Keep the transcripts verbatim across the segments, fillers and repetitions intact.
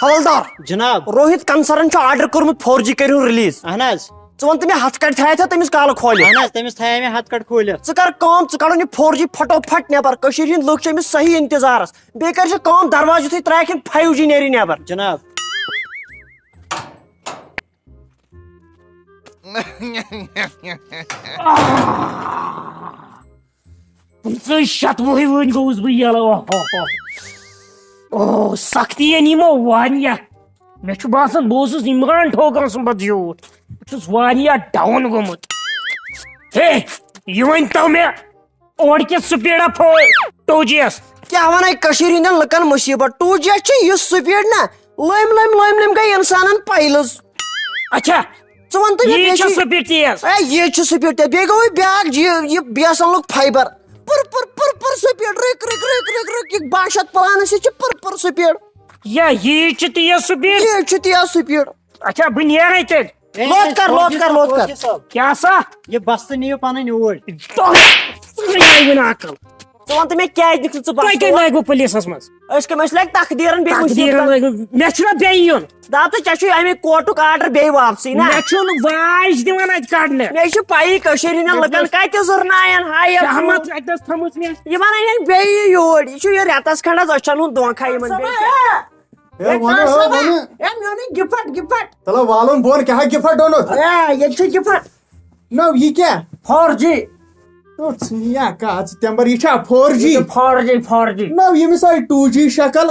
حوالدار، جناب۔ روہت کنسرن چھُ آرڈر کوٚرمُت فور جی کٔرِو ریلیز۔ اہن حظ۔ ژٕ وَن تہٕ مےٚ ہتھ کٹھ تھایتھا تٔمِس کالہٕ کھولِتھ؟ اہن حظ، تٔمِس تھایے مےٚ ہتھ کٹھ کھوٗلِتھ۔ ژٕ کر کٲم، ژٕ کڑُن یہِ فور جی پھٹو پھٹ نٮ۪بر۔ کٔشیٖرِ ہٕنٛدۍ لُکھ چھِ أمِس صحیح انتظارس۔ بیٚیہِ کر ژٕ کٲم، دروازٕ یُتھُے ترٛایکھ، یِم فایو جی نیرِ نٮ۪بر۔ جناب۔ پٕنٛژٕہ شَتوُہٕے وۄنۍ گوٚوُس بہٕ یَلہٕ۔ اوہ، اوہ، اوہ۔ اوہ، سختی یَن یِمو واریاہ۔ مےٚ چھُ باسان، بہٕ اوسُس عمران ٹھوکرَن سُنٛد پَتہٕ زیوٗٹھ۔ بہٕ چھُس واریاہ ڈاوُن گوٚمُت۔ ہے، یہِ ؤنۍ تو مےٚ، اورٕ کِژھ سپیڈا فو-، ٹو جی یس؟ کیٛاہ وَنَے کٔشیٖرِ ہِنٛدٮ۪ن لُکَن مُصیٖبت؟ ٹو جی یس چھِ یُس سپیڈ نا، لٔمۍ لٔمۍ لٔمۍ لٔمۍ گٔے اِنسانَن پایلٕز۔ اچھا، ژٕ وَن تہٕ مےٚ، یی بیٚیہِ چھا چھِ سپیڈ تیز؟ اے، یہِ چھِ سپیڈ تیز۔ بیٚیہِ گوٚو بیٛاکھ جی-، یہِ بی ایس این ایلُک فایبر۔ پٕر پٕر پٕر پٕر سپیڈ، رٕکۍ رٕکۍ رٕکۍ رٕکۍ رٕکۍ، یہِ بادشاہ پلانَس یہِ چھِ پٕر پٕر سپیڈ۔ یا یی چھِ تیز سپیڈ؟ یہِ چھِ تیز سپیڈ۔ اچھا، بہٕ نیرے تیٚلہِ۔ ہے، لوت کر، لوت کر، لوت کر۔ فوجی صٲب، کیٛاہ سا؟ یہِ بستہٕ نِیِو پنٕنۍ اوٗرۍ۔ تۄہہِ، ژٕ نہٕ آیہِ وٕنہِ عقل۔ ژٕ وَن تہٕ مےٚ، کیٛازِ نِکھ ژٕ تۄہہِ بستہٕ کَمہِ اورٕ؟ لٲگِو پُلیٖسَس منٛز؟ أسۍ کَمہِ، أسۍ لٲگۍ تقدیٖرَن بیٚیہِ تقدیٖرَن مُصیٖبتَن۔ لٲگِو، مےٚ چھُنہ بیٚیہِ یُن۔ دَپ ژٕ، ژےٚ چھُے اَمے کوٹُک آرڈر بیٚیہِ واپسٕے نا؟ مےٚ چھُنہٕ واج دِوان اَتہِ کَڑنہٕ۔ مےٚ چھِ پَیی کٔشیٖرِ ہٕنٛدٮ۪ن لُکَن کَتہِ زُرناین ہا یَتھ شہمت زُو۔ اَتہِ ٲس تھٲمٕژ مےٚ۔ یِمَن اَنہِ بیٚیہِ یور۔ یہِ چھُ یہِ رٮ۪تَس کھنٛڈَس أچھَن ہُنٛد دھونٛکھا یِمَن بیٚیہِ کیٛاہ؟ ہے، وَنہٕ، ہے، وَنہٕ۔ ہے، میونُے گِفٹ، گِفٹ۔ تَلہٕ والُن بۄن، کیٛاہ گِفٹ اوٚنُتھ؟ ہے، ییٚتہِ چھُ گِفٹ۔ نو، یہِ کیٛاہ؟ فور جی۔ نو، ژٕ یا کَتھ، ژٕ تَمہِ بَر، یہِ چھا فور جی؟ یہِ چھُ فور جی، فور جی۔ نو، ییٚمِس آیہِ ٹوٗ جی شکل۔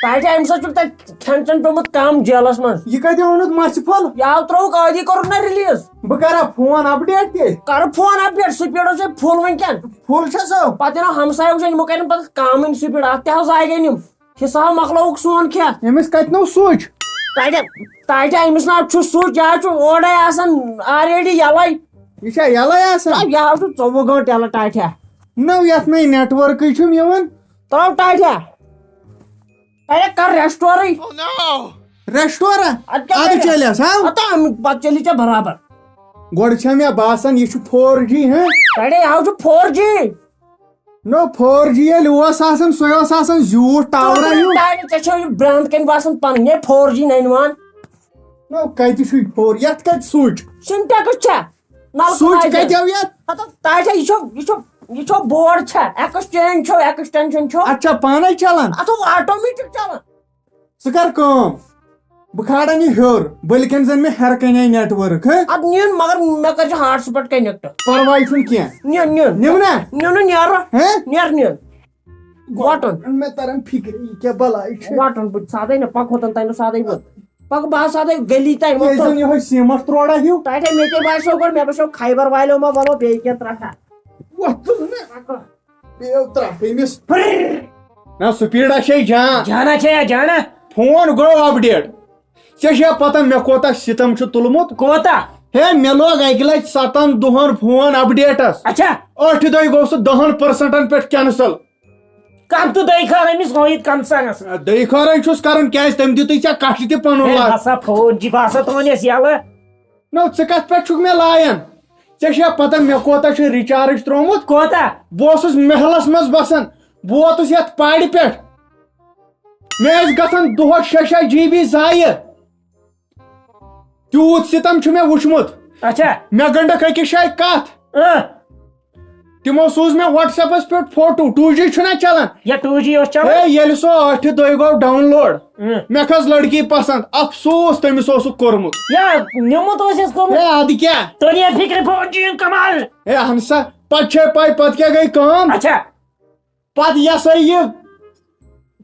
تۄہہِ چھا اَمہِ سۭتۍ چھُ تۄہہِ کھٮ۪ن چٮ۪ن پیوٚمُت کَم جیلَس منٛز؟ یہِ کَتہِ اوٚنُتھ مَژھِ پھوٚل؟ یہِ آو ترٛووُکھ عٲدی کوٚرُکھ نہ ریلیٖز۔ بہٕ کَرا فون اپڈیٹ تہِ؟ کَرٕ فون اپڈیٹ، سُپیٖڈ اوس یہِ فُل وٕنکٮ۪ن۔ فُل چھا سُہ؟ پَتہٕ یِنو ہمسایہِ وٕچھان، یِمو کَرن پَتہٕ کامٕے سُپیٖڈ، اَتھ تہِ حظ آیہِ گٔے یِم۔ حساب مۄکلووُکھ سون کھٮ۪تھ۔ أمِس کتہِ نوٚو سُچ؟ تتہِ، تتہِ أمِس نہ چھُ سُچ، یہِ حظ چھُ اورے آسان already یَلَے۔ یہِ چھا یَلَے آسان؟ تہٕ یہِ حظ چھُ ژوٚوُہ گٲنٛٹہٕ یَلہٕ ٹاٹھیا۔ نہ، یتھ نَے networkٕے چھُم یِوان۔ ترٛاو ٹاٹھیا۔ اے، کر restore۔ Restore؟ اَدٕ کیٛاہ اَدٕ کَرِ؟ چلٮ۪س، ہاو؟ اَدٕ اَمہِ پتہٕ چلی ژےٚ برابر۔ گۄڈٕ چھےٚ مےٚ باسان، یہِ چھُ فور جی، ہہ؟ اَڑے، یہِ حظ چھُ فور جی۔ نو، فور جی ییٚلہِ اوس آسان، سُے اوس آسان زیوٗٹھ ٹاورا ہیوٗ۔ ٹاورٕ ژےٚ چھو یہِ brand کَنہِ باسان پَنٕنۍ، ہے، فور جی نَنہِ وان۔ نو، کَتہِ چھُے فور؟ یَتھ کَتہِ سُچ؟ Syntax چھا؟ نَلکہٕ سُچ لاجہِ۔ کَتہِ آو یَتھ؟ مطلب، تۄہہِ چھا، یہِ چھو، یہِ چھو، یہِ چھو board چھا؟ Exchange چھو، extension چھو؟ اَتھ چھا پانَے چَلان؟ اَتھ اوس automatic چَلان۔ ژٕ کر کٲم، بہٕ کھالن یہِ ہیوٚر، بٔلکِن زن مےٚ ہیرٕ کنہِ آیہِ network، ہہ؟ ادٕ نِن، مگر مےٚ کٔرۍ زِ hotspot connect۔ پرواے چھُنہٕ کینٛہہ۔ نِن، نِن۔ نِم نا؟ نِن نہٕ نیرٕ۔ ہہ؟ نیر نِن۔ وٹُن۔ مےٚ تران فکرِ، یہِ کیٛاہ بلاے چھِ۔ وٹُن، بہٕ سادے نہ پکہٕ ہوتن تام نہٕ سادے بہٕ۔ پکہٕ بہٕ آسہٕ سادے گلی تام یہِ وۄتھُن۔ زن یِہوٚے سیٖمٹ تروڑا ہیوٗ۔ تۄہہِ مےٚ کیٛاہ باسیو گۄڈٕ، مےٚ باسیو خیبر والیو ما وَنو بیٚیہِ کینٛہہ ترٛٹھا۔ وۄتھ ژٕ نہٕ۔ پکہٕ۔ بیٚیہِ ترٛٹھ أمِس۔ نہ، سپیڈا چھے جان۔ جانا چھے یا جانا؟ فون گوٚو اپڈیٹ۔ ژےٚ چھےٚ پتہ مےٚ کوتاہ ستم چھُ تُلمُت؟ کوتاہ؟ ہے، مےٚ لوگ اکہِ لٹہِ ستن دۄہن فون اپڈیٹس۔ اچھا۔ ٲٹھِ دۄہہِ گوٚو سُہ دہن پٔرسنٹن پٮ۪ٹھ cancel۔ کر تہٕ دۄیہِ خٲر أمِس وٲیِد کنسرنس۔ دۄیہِ خٲرے چھُس کران، کیازِ تٔمۍ دیُتُے ژےٚ کٹھِ تہِ پنُن ہے، لگ۔ ہسا فون جی، بہٕ ہسا تھاوَن یس یلہٕ۔ نو، ژٕ کتھ پٮ۪ٹھ چھُکھ مےٚ لایان؟ ژےٚ چھےٚ پتہ مےٚ کوتاہ چھُ recharge ترٛوومُت؟ کوتاہ؟ بہٕ اوسُس محلس منٛز بسان، بہٕ ووتُس یتھ پارِ پٮ۪ٹھ۔ مےٚ ٲسۍ گژھان دۄہس شےٚ شےٚ جی بی ضایع۔ تیوٗت ستم چھُ مےٚ وُچھمُت۔ اچھا۔ مےٚ گنڈکھ أکِس جایہِ کتھ۔ اۭں۔ تِمو سوٗز مےٚ WhatsApp-س پٮ۪ٹھ فوٹو، ٹوٗ جی چھُنہ چلان۔ یا ٹوٗ جی اوس چلان۔ ہے، ییٚلہِ سُہ ٲٹھِ دۄہہِ گوٚو download، اۭں۔ مےٚ کھٔژ لڑکی پسنٛد، افسوٗس تٔمِس اوسُکھ کوٚرمُت۔ یا نیوٗمُت اوس یَس کوٚرمُت۔ ہے، اَدٕ کیٛاہ؟ تُہۍ یہِ فِکرِ فوجی ہُنٛد کمال۔ ہے، اہن سا، پتہٕ چھے پاے پتہٕ کیٛاہ گٔے کٲم؟ اچھا۔ پتہٕ یہِ ہسا یہِ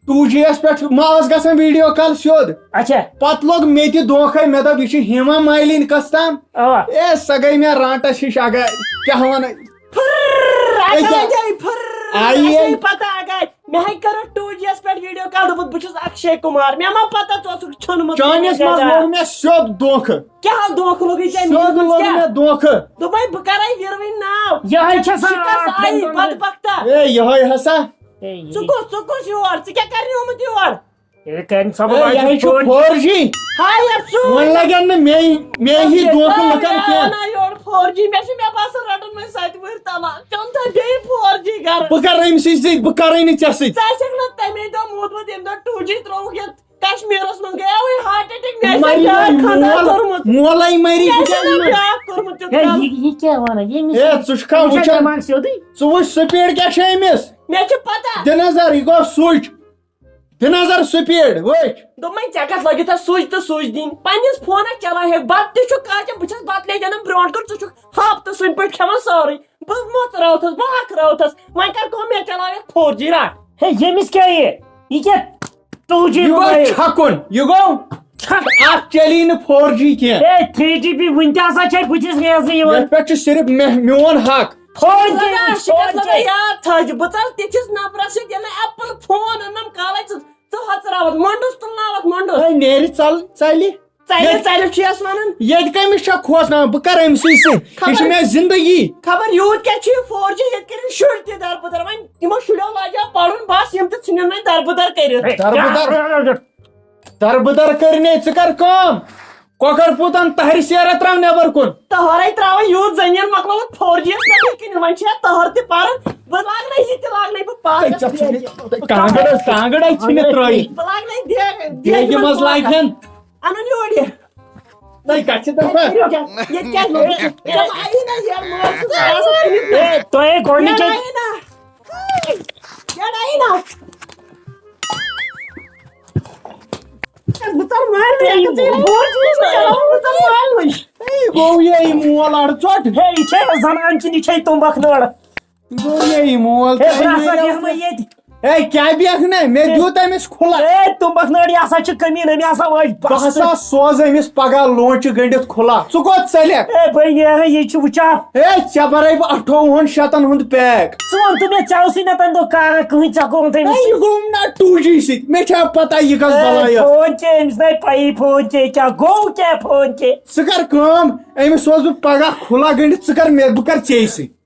ٹوٗ جی یس پٮ۪ٹھ ما ٲس گژھان video call سیوٚد۔ اچھا۔ پتہٕ لوٚگ مےٚ تہِ دھوکھے، مےٚ دوٚپ، یہِ چھِ ہیما مالِنۍ کس تام۔ اوا۔ اے، سۄ گٔے مےٚ رانٹس ہِش اگرے، کیٛاہ ونَے؟ پھر، اے، اگرے کیٛاہ؟ گٔے پھر۔ آیی اَسے ہے۔ پتہ اگرے۔ مےٚ ہے کٔرٕکھ ٹوٗ جی یس پٮ۪ٹھ video call، دوٚپُکھ، بہٕ چھُس اکشے کُمار۔ مےٚ ما پتہ ژٕ اوسُکھ ژھیوٚنمُت چٲنِس منٛز گَرا۔ لوٚگ مےٚ سیوٚد دھوکھٕ۔ کیٛاہ دھوکہٕ لوٚگُے ژےٚ سیوٚد میٛٲنِس منٛز لوٚگ کیٛاہ؟ مےٚ دھوکہٕ۔ دوٚپمَے، بہٕ کَرَے وِروٕنۍ ناو۔ یِہوٚے چھےٚ سۄ شِکَس آیی، بدبختا۔ اے، یِہوٚے ہسا۔ ہے، یہِ ژٕ کُس، ژٕ کُس یور؟ ژٕ کیٛاہ کَرنہِ آمُت یور؟ ہے، کَمہِ سبب اے، آیہِ یِہوٚے ژٕ چھُ فون؟ فور جی۔ ہاے، یَتھ ژٕ۔ وۄنۍ لَگن نہٕ مے، مے ہی اے، دھوکہٕ لُکَن اے، کینٛہہ۔ اَنان یورٕ فور جی۔ مےٚ چھُ، مےٚ باسان، رَٹُن وۄنۍ سَتہِ وٕہٕرۍ تَمام۔ ژےٚ اوٚنتھا بیٚیہِ فور جی گَرٕ؟ بہٕ کَرٕ أمۍ سٕے سۭتۍ، بہٕ کَرَے نہٕ ژےٚ سۭتۍ۔ ژٕ آسَکھ نہ تَمے دۄہ موٗدمُت، ییٚمہِ دۄہ ٹوٗ جی ترٛووُکھ یَتھ کشمیٖرَس منٛز۔ گٔیا مےٚ چھُ مری بیٛاکھ خانٛدار مول، کوٚرمُت۔ مولے مری، مےٚ بہٕ چھُ کیٛاہ نہٕ وَنہٕ؟ بیٛاکھ کوٚرمُت تیُتھ ہے، کانٛہہ۔ یہِ، یہِ کیٛاہ وَنان؟ ییٚمِس ہے، ژٕ چھُکھا وٕچھان وٕچھان؟ دٮ۪ماغ سیوٚدُے۔ ژٕ وٕچھ سپیٖڈ کیٛاہ چھےٚ أمِس؟ مےٚ چھِ پتہ۔ دِ نظر، یہِ گوٚو سُچ۔ دِ نظر سپیٖڈ، وٕچھ۔ دوٚپمَے، ژےٚ کَتھ لٲگِتھ اَتھ سُچ تہٕ سُچ دِنۍ؟ پنٛنِس فونَس چلاوہے، بَتہٕ تہِ چھُکھ کاچَن، بہٕ چھَس بَتہٕ لیٚجَن برٛونٛٹھ کُن، ژٕ چھُکھ ہاپتہٕ سٕنٛدۍ پٲٹھۍ کھٮ۪وان سٲرٕے۔ بہٕ مۄژراوتھَس، بہٕ ہۄکھراوتھَس۔ وۄنۍ کَر کٲم، مےٚ چلاوَکھ فور جی رَٹھ۔ ہے، ییٚمِس کیٛاہ یہِ؟ یہِ کیٛاہ ٹوٗ جی یہِ گوٚو موبایل؟ چھَکُن، یہِ گوٚو چھَکھ۔ اَتھ چلی نہٕ فور جی کینٛہہ۔ ہے، تھرٛی جی بی وٕنہِ تہِ ہسا چھے بٕتھِس ریزنہٕ یِوان۔ یَتھ پٮ۪ٹھ چھُ صرف مےٚ، میون حق۔ فون لگا، کٔرِو، شِکَس فون لگا کٔرِو۔ یاد تھٲیِو۔ بہٕ ژَلہٕ تِتھِس نفرَس سۭتۍ، ییٚلہِ نہٕ ایپل فون اَنَم کالَے ژٕ، ژٕ ہۄژراوَتھ مۄنٛڈُس تُلناوَتھ مۄنٛڈُس۔ ہے، نیرِ ژَل، ژَلہِ۔ ژَلہِ، ییٚتہِ، ژَلہِ چھُ یَس وَنان۔ ییٚتہِ کٔمِس چھےٚ کھوژناوان؟ بہٕ کَرٕ أمۍ سٕے سۭتۍ۔ یہِ چھِ خبر، مےٚ زِندگی۔ خبر یوٗت کیٛاہ چھُ یہِ فور جی، ییٚتہِ کٔرِو شُرۍ تہِ دربٕدر۔ وۄنۍ یِمو شُرٮ۪و لاجیو پَرُن، بَس یِم تہِ ژھٕنِن وۄنۍ دربٕدر کٔرِتھ۔ ہے، دربٕدر۔ کیٛاہ؟ دربٕدر کٔرۍ نے، ژٕ کَر کٲم۔ کۄکَر پوٗتَن تَہرِ سیرَ ترٛاو نٮ۪بَر کُن۔ تَہَرَے ترٛاوان یوٗت زٔمیٖن مۄکلووُکھ فور جی یَس پٮ۪ٹھٕے کِنہٕ وۄنۍ چھِ یَتھ تَہَر تہِ پَران؟ بہٕ لاگہٕ نَے یہِ تہِ لاگہٕ نَے بہٕ پَتھ۔ ہے، ژےٚ ژھٕنہِ کانٛگٕر حظ، کانٛگٕر حظ ژھٕنہِ ترٛٲیِتھ۔ بہٕ لاگہٕ نَے دیگہٕ، دیگہِ دیگہِ منٛز منٛز لاگہٕ ہن۔ اَنُن یورٕ یہِ۔ تۄہہِ کَتہِ چھِ دَپان؟ ییٚتہِ کیٛازِ لوٚگ؟ ژےٚ ما آیی نہ یہِ مول سُنٛد آواز کٔرِتھ؟ ہے، تۄہہِ گۄڈٕنِکۍ یَڑ آیی نہ۔ یَڑ آیی نہ۔ بہٕ ژَلہٕ مالنٕے، اَتھ ژٕ ییٚلہِ بوٚڑ چھُکھ نا کَران، بہٕ ژَلہٕ مالنٕے۔ ہے، گوٚو یے مول اَڑٕ ژوٚٹ۔ ہے، یہِ چھے زَنان کِنہٕ یہِ چھے تُمبَکھ نٲر؟ گوٚو یے مول۔ ہے، بہٕ نَسا بیٚہمَے ییٚتہِ۔ ہے، کیٛاہ بیٚہکھ نہ؟ مےٚ دیُت أمِس کھُلَس۔ ہے، تُمبَکھ نٲر، یہِ ہسا چھِ کٔمیٖن، أمۍ ہسا وٲج بہٕ بَستہٕ۔ ہسا سوزٕ أمِس پَگاہ لونٛچہِ گٔنٛڈِتھ کھُلَس۔ ژٕ کوٚت ژَلَکھ؟ ہے، بہٕ نیرٕ، یہِ چھُ وٕچھان۔ ہے، ژےٚ بَرَے بہٕ اَٹھووُہَن شَتَن ہُنٛد پیک۔ ژٕ وَن تہٕ مےٚ، ژےٚ اوسُے نہ تَمہِ دۄہ کارا کٕہٕنۍ، ژےٚ گوٚوُتھ ہے، أمِس یہِ سۭتۍ؟ گوٚوُم نہ ٹوٗ جی سۭتۍ، مےٚ چھا پَتہ یہِ کَس ہے، بَلایہِ ٲس؟ فون کیٛاہ؟ أمِس نَے پَیی فون کیٛاہ، کیٛاہ گوٚو کیٛاہ فون کیٛاہ؟ ژٕ کَر کٲم، أمِس سوزٕ بہٕ پَگاہ کھُلَس گٔنٛڈِتھ، ژٕ کَر مےٚ، بہٕ کَرٕ ژےٚ سۭتۍ۔